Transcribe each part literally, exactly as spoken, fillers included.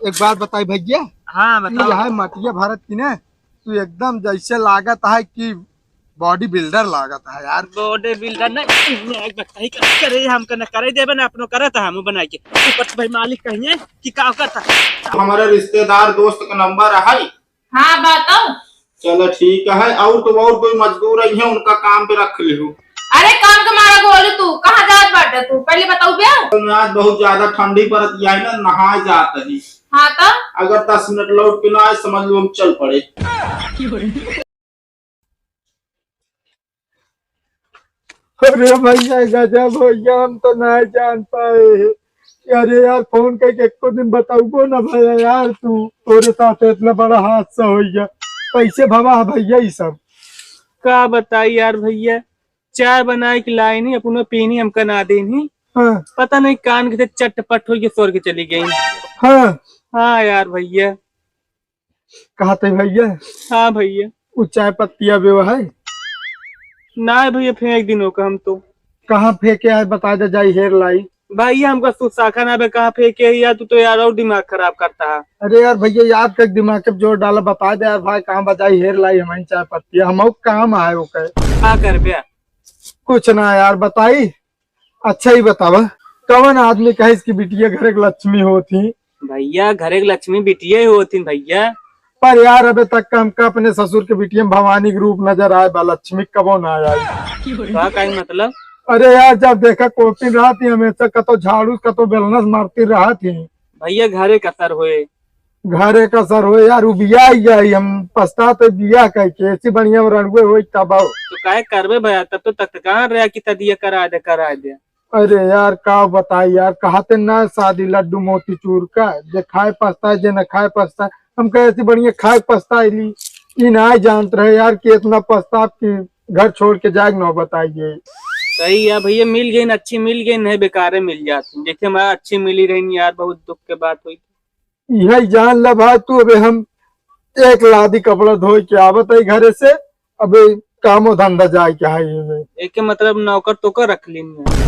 एक बात बताई भैया। हाँ, तू बताओ। यह मटिया भारत की ना, तू एकदम जैसे लागत है कि बॉडी बिल्डर लागत है यार। बॉडी बिल्डर नहीं, आज बताई का करे, हमका न करे देबे ना, अपनो करत है, हम बनाई के। ऊपर से भाई मालिक कहिए कि का करता। हमारे रिश्तेदार दोस्त का नंबर है। हाँ, बताओ। चलो ठीक है, और तो और कोई मजदूर आई है, उनका काम पे रख लियो। अरे काम के मारा गोलू, तू कहाँ जात बाटे तू, पहले बताऊ बे। तो आज बहुत ज्यादा ठंडी पड़त है ना, नहाए जात ही। हाँ तो? अगर दस मिनट लौट के ना आए, समझ लो हम चल पड़े। अरे भैया, गजब हो गया, हम तो नहीं जान पाए। अरे यार, फोन करके एको दिन बताऊबो ना भैया यार, तू, तोरे साथ इतना बड़ा हादसा हो गया। कैसे भवा है भैया ये सब? का बताई यार भैया, चाय बनाए के लाई नहीं, अपनो पीनी हमका ना देनी। हाँ। पता नहीं कान के चटपट हो के स्वर्ग चली गई। हाँ। हाँ यार भैया। कहा थे भैया? हाँ भैया। वो चाय पत्तिया बेवा है? ना भैया, फेंक दिनों का हम तो। कहाँ फेंके आए, बता दे, जाई हेर लाई। भैया, हमका सुसाखा ना बे, कहाँ फेंके है यार, तू तो यार और दिमाग खराब करता है। अरे यार भैया, याद कर, दिमाग पे जोर डाला, बता दे यार भाई, कहाँ बजाई हेर लाई हमारी चाय पत्तिया, हम काम आए ओके। का कर बे? कुछ ना यार, बताई। अच्छा ही बतावा, कवन आदमी कहे इसकी बिटिया घर के लक्ष्मी होती? भैया, घर के लक्ष्मी बिटिया ही होती भैया। पर यार, अबे तक का हमका अपने ससुर के बिटिया में भवानी के रूप नजर आए बा, लक्ष्मी कबो ना आए। का, का मतलब? अरे यार, जब देखा कोपिन रहती हमेशा, कतो झाड़ू कतो बेलनस मारती रहती। भैया, घरे का सर होए। घरे का सर होए यार, उ बिया ही गई, हम पछतात है बिया कह के, ऐसी बढ़िया रड़ुए होई तब आओ। तो काहे करबे भैया, तब तो तख्तकान रहा कि तदिया करा दे, करा दे। अरे यार, का बताई यार, कहते ना शादी लड्डू मोती चूर का, जे खाए पछताए, जे न खाए पछताए। हम कहे ऐसी बढ़िया खाए पछताए ली, ई ना जानत रहे यार कि इतना पछताप कि घर छोड़ के जाए के नौबत आई गई। सही है भैया, मिल गई न अच्छी, मिल गई नहीं बेकारे मिल जाती। जैसे हमारा अच्छी मिली रही यार, बहुत दुख के बात हुई। यही जान ला भाई तू, अबे हम एक लादी कपड़ा धोए के आवत है घरे से, अबे कामो धंधा जाए के है ये में। एके मतलब नौकर तोकर रख लीन है।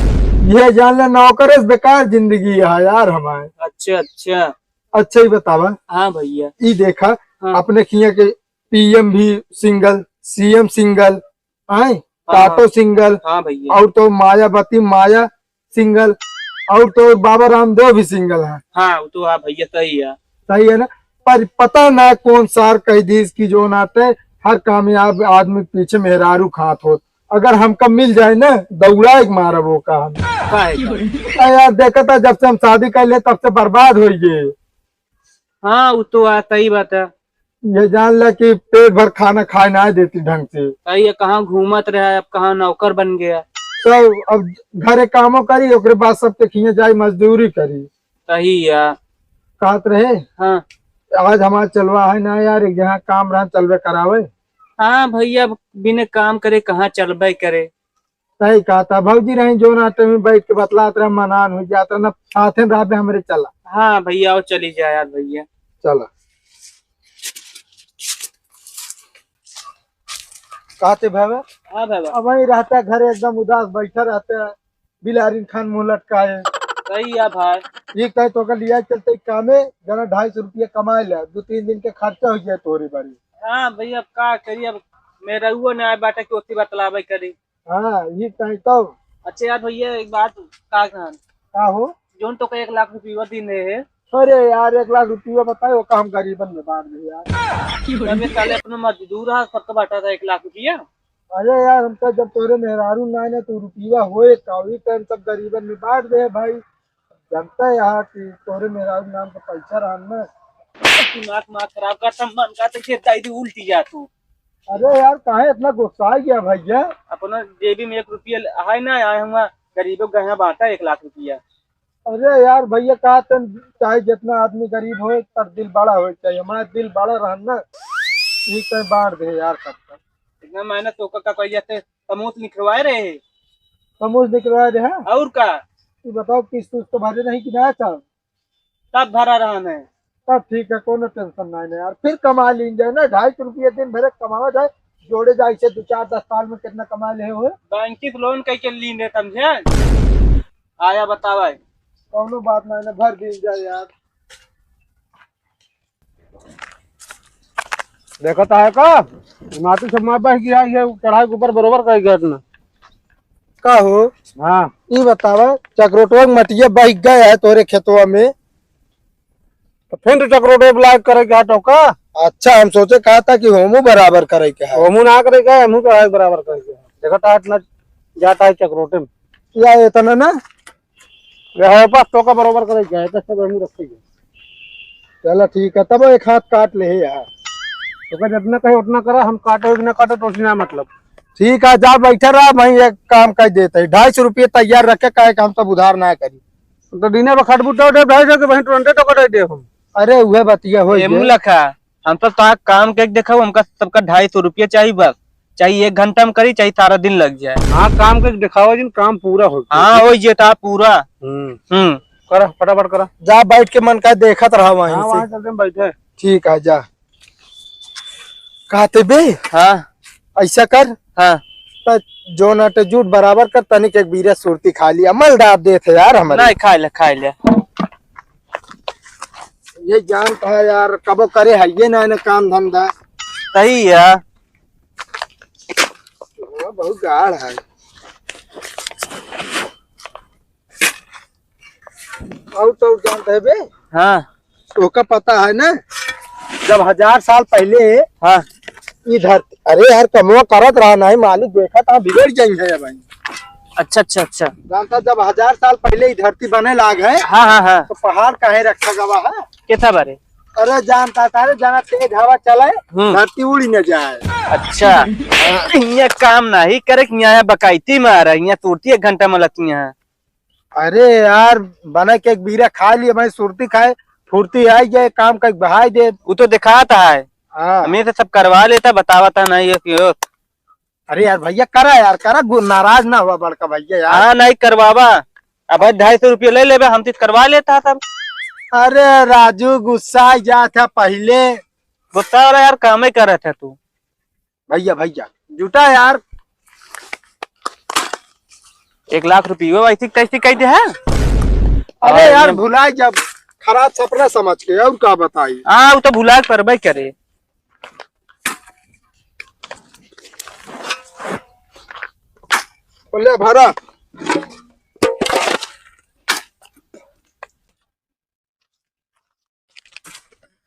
ये जान ला नौकर से बेकार जिंदगी है यार हमारे। अच्छा, अच्छा। अच्छा ही बतावा। हाँ भैया। ई देखा, हाँ। अपने किया के पीएम भी सिंगल, सीएम सिंगल, आए, हाँ, काटो हाँ। सिंगल, हाँ भैया। और तो मायावती माया सिंगल, और तो बाबा रामदेव भी सिंगल है। हाँ, वो तो हाँ भैया, सही है। सही है ना? पर पता ना कौन सार कह दी इसकी, जो नाते हर कामयाब आदमी के पीछे मेहरारू खात होत। अगर हमका मिल जाए ना, दौड़ा एक मारब ओका हम। काहे का? अरे यार, देखा था जब से हम शादी कर ले तब से बर्बाद हो गए। हाँ, वो तो आ, सही बात है। ये जान ला कि पेट भर खाना खाए ना देती ढंग से। सही है, कहाँ घूमत रहा, अब कहाँ नौकर बन गया। तो अब घरे कामो करी, ओकरे बाद सबके खिए जाई मजदूरी करी। सही है। कहत रहे, हाँ। आज हमार चलवा है ना यार, एक जहाँ काम रहा चलवे करावे। हाँ भैया, अब बिना काम करे कहाँ चलबे करे। सही कहा था भौजी, रही जो नाते में बैठ के बतलात रहा, मनान हो जात रहा ना, साथे में रहबे हमरे चला। हाँ भैया, आओ चली जाए यार भैया। चला। कहते भाई, हाँ भाई। अब वहीं रहता है, घर एकदम उदास बैठा रहता है, बिलारिन खान मुंह लटकाए। सही है भाई। ये कहे तो अगर लिया चलते कामे, जना ढाई सौ रुपया कमाए ले, दो तीन दिन के खर्चा हो जाए तोरे बारी। हाँ भैया, अब का करी, अब मेहरारुओ ना आए बाटे कि ओती बतलावे करी। हाँ, ये कहीं तब। अच्छा यार भैया, एक बात का कहन? का हो? जोन तो का एक लाख रुपया दिन रहे है। अरे यार, एक लाख रुपया बताए, वो काम गरीबन में बांट दे यार। तब ये साले अपना मजदूर है, सबका बांटा था एक लाख रुपया। अरे यार, हमका जब तोरे मेहरारू ना आए ना, तो रुपया होए का? वही टाइम सब गरीबन में बांट दे भाई। जनता है यहाँ कि तोरे मेहरारू नाम का पैसा रहन ना। दिमाग मार खराब करता, मन का तो खेत दाई दी उल्टी जा तू। अरे यार, काहे इतना गुस्सा गया भैया? अपना जेबी में एक रुपया है ना, आए हम गरीबों के यहाँ बांटा एक लाख रुपया। अरे यार भैया, का तन चाहे जितना आदमी गरीब होए, पर दिल बड़ा होए चाहिए। हमारा दिल बड़ा रहन ना, ये कहीं बांट दे यार सबका। इतना मेहनत तो का, का कोई जैसे समोस निकलवाए रहे। समोस निकलवाए रहे? और का? तू बताओ, किस्त उस्त तो भरे नहीं कि ना साहब? तब भरा रहा मैं। तब ठीक है, कोनो टेंशन नहीं ना यार, फिर कमा लीन जाए ना, ढाई सौ रुपये दिन भरे कमावा जाए, जोड़े जाए से दो चार दस साल में कितना कमा ले हुए। बैंक से लोन कह के लीन रहे, समझे? आया बतावा है। कोनो बात नहीं ना, भर लीन जाए यार। देखत आहे का? माटी सब में बह गया, ये चढ़ाई के ऊपर बरोबर कर गया इतना। का हो? हाँ। ई बतावा, चकरोटवा के मटिया बह गया है तोरे खेतवा में? तो फिर तो चकरोटवा ब्लॉक करे के हटो का? अच्छा, हम सोचे कहा था कि होमू बराबर करे के है। होमू ना करे के है, हमू तो है बराबर करे के है। देखत आहे इतना जाता है चकरोटे में। या इतना ना? यह है बस, तोका बरोबर करे के है, तो सब हमू रखेंगे। चला ठीक है, तब एक हाथ काट ले यार। तोका जितना कहे उतना करा, हम काटे कि ना काटे तो उससे ना मतलब। ठीक है, जा बैठा रहा, वहीं एक काम कर देते हैं, ढाई सौ रुपये तैयार रखे, काहे कि हम सब उधार ना करी। तो दिने में खटबू तो दे, ढाई सौ के वहीं तुरंते तो कटे दे हम। अरे उहे बतिया हो ए गया। मुलखा, हम सब तो काम के देखाओ, हमका सबका ढाई सौ रुपया चाहिए बस, चाहे एक घंटा में करी, चाहे सारा दिन लग जाए। हाँ, काम के देखाओ जिन, काम पूरा हो। हाँ, हो ये था पूरा। हम्म। हम्म। करा, फटाफट करा। जा बैठ के मन का देखत रहा वहीं हाँ, से। वहाँ चलते हैं, बैठे। ठीक है, जा। कहते बे? हाँ। ऐसा कर। हाँ। त जो नट जूट बराबर कर, तनिक एक बीरा सुरती खा लिया, मल डाब देत है यार हमारे। नहीं, खा ले, खा ले। ये जानता है यार, कबो करे है ये ना, ना काम धंधा। सही है। हाँ, बहुत गाढ़ है। और तो जानता है बे? हाँ। तोका पता है ना, जब हजार साल पहले हाँ। ई धरती, अरे यार, कमवा करत रहा नहीं, मालिक देखा था, बिगड़ जाई है भाई। अच्छा, अच्छा, अच्छा। जानता, जब हजार साल पहले ई धरती बने लाग है, हाँ, हाँ, हाँ। तो पहाड़ काहे रखा गवा है? कैसा बारे? अरे जानता, तारे जाना तेज हवा चले, हम्म। धरती उड़ी न जाए। अच्छा। यहाँ काम नहीं करे, यहाँ बकायती मारा, यहाँ तुरती एक घंटा में लती है। अरे यार, बना के एक बीरा खा लिए भाई, सुरती खाए, फुर्ती आई जाए, काम का बहाई दे। वो तो दिखाता है। हाँ। हमें से सब करवा लेता, बतावता नहीं है कि हो। अरे यार भैया, करा यार, करा, गु-, नाराज ना हुआ बड़का भैया यार। हाँ, नहीं करवावा। अब ढाई सौ रुपये ले लेबे, हम तो करवा लेता सब। अरे राजू, गुस्सा आ जाता पहले। गुस्सा वाला यार, काम ही करत है तू। भैया, भैया, जुटा यार। एक लाख रुपये वो ऐसी तैसी कह दे है। अरे और यार, ये भुला जब खराब सपना समझ के, और का बताई? हाँ, वो तो भुला के परबे करे। ले भरा।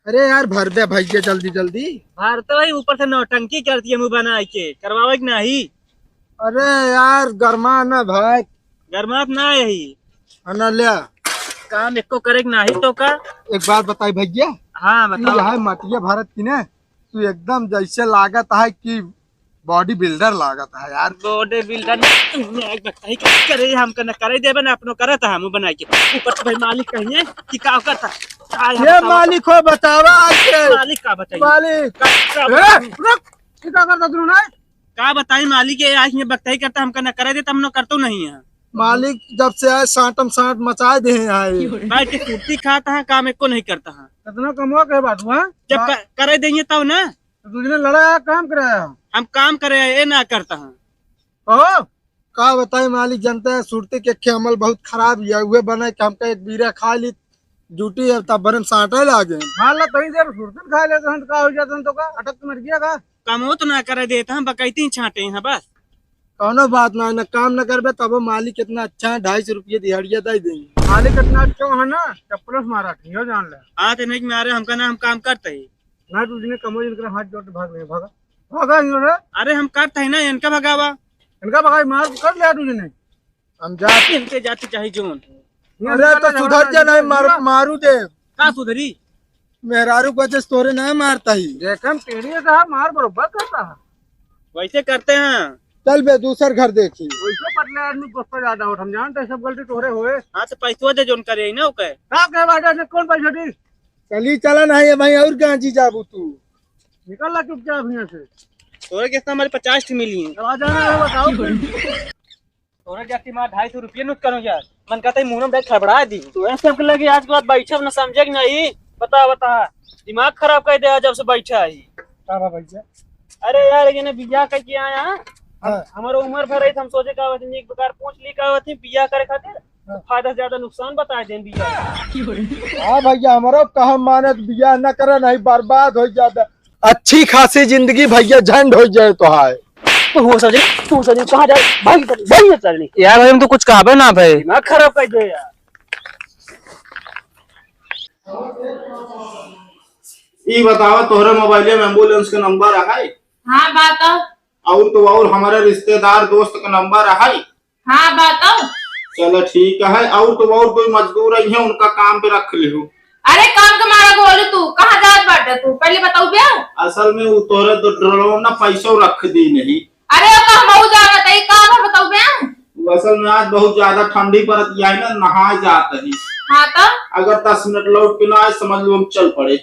अरे यार, भर दे भैया, जल्दी जल्दी। भर तो भाई, ऊपर से नौटंकी कर दिए मुंह बना के, करवावे कि नहीं? अरे यार, गरमा ना भाई। गरमात ना यही। हाँ ना, ले। काम एको करे कि नहीं तो का? एक बात बताई भैया। हाँ, तू बताओ। यहाँ मटिया भारत की ना, तू एकदम जैसे लागत है कि बॉडी बिल्डर लागत है यार। बॉडी बिल्डर नहीं, तू ना एक बताई का करे, हमका ना करे देबे ना अपनो करत है, हम बनाई के। ऊपर से भाई मालिक कहिए कि का करता? का ये बताओ? मालिक हो, बतावा आके। मालिक का बताई? मालिक। का, का ए, बताई? रुक, ये का करता तू ना? का बताई मालिक, ये आज ये बकताई करता, हमका ना करे देता, हम ना करतो नहीं है। मालिक जब से आए, साटम साट मचाए दे हैं आए। भाई के कुर्ती खाता है, काम एको नहीं करता है। कितना कमवा के बात हुआ? जब क-, करे देंगे तब ना। तो तुझने लड़ा है, काम कराया? हम काम करे हैं, ये ना करता है। ओहो, का बताई मालिक, जनता है, सुरती के खे अमल बहुत खराब है, उहे बना के हमका एक बीरा खा ली, जूटी है, तब बरम साटे लागे। मान ला, तनी देर सुरती खा लेते हैं, तो का हो जाता है, तो का अटक के मर गया का? कमो तो ना करे देता, हम बकैती ही छाटे हैं बस। कौनो बात ना, ना काम ना करबे, तबो मालिक कितना अच्छा है, ढाई सौ रुपये दिहाड़िया दे देंगे। मालिक कितना अच्छा है ना, चप्पल से मारा, ठीक हो जान ले। हाँ, तो नहीं मारे, हमका ना, हम काम करते ही। ना, तू जिन्हें कमो, इनके हाथ जोड़ के भाग ले, भागा। भागा, इन्होंने। अरे, हम करते ही ना, इनका भगावा। इनका भगाई, मार कर लिया तू जिन्हें। हम जाते। इनके जाति चाहे जोन। अरे, तो सुधर जा, नहीं मार, मारू दे। का सुधरी? मेहरारू को वजह से तोरे ना मारता ही। देखम, टेढ़ी है, कहा मार बरोबर करता है। वैसे करते हैं। चल बे, दूसर घर देखी। वैसे पतले आदमी गुस्सा ज्यादा हो, हम जानते हैं सब गलती तोरे होए। हाँ, तो पैसवा दे जोन करे ना, ओके। का कहे बाटे से कौन पैसा दी? चली चला ना है भाई, और गांजी जाबू तू। निकल ला चुपचाप यहाँ से। तोरे के हमारे पचास ठी मिली हैं। चला जाना है, बताओ फिर। तोरे जाति मार ढाई सौ रुपये नोट करो यार। मन कहता है मुंह में डाल खड़बड़ा दी। तो ऐसे हमके लगे आज के बाद बैठे ना, समझे कि नहीं? बता, बता। दिमाग खराब कर दे आज जब से बैठा है। का बा भैया? अरे यार, ये ना बियाह करके आया। हाँ। हमारा उम्र भर रही, हम सोचे का होती, एक प्रकार पूछ ली का होती बियाह करे खातिर। हाँ। फायदा से ज्यादा नुकसान बता दें बियाह। हाँ भैया, हमारा कहा मानत बियाह न करे, नहीं बर्बाद हो जाता। अच्छी खासी जिंदगी भैया झंड होइ जाए तो हाय। तू हो सजनी, तू हो सजनी, कहाँ जाए? भाई, भाई, ये सजनी। यार भाई, हम तो कुछ कहबे ना भाई। दिमाग खराब कर दे यार। ई बतावा, तोहरे मोबाइल में एम्बुलेंस के नंबर है? हाँ, बा तो। और तो और, हमारे रिश्तेदार दोस्त के नंबर है? हाँ, बा तो। चलो ठीक है, और तो और कोई मजदूर आई है, उनका काम पे रख लियो। अरे काम के मारा बोलू तू, कहाँ जात बाटे तू, पहले बताऊ बे। असल में वो तोहरे दो ड्रोन ना पैसों रख दी नहीं। अरे ओका हम बहुत जानत है, काम है बताऊ बे। वो असल में आज बहुत ज्यादा ठंडी पड़त है ना, नहाए जात ही। हाँ तो? अगर दस मिनट लौट के ना आए, समझ लो हम चल पड़े।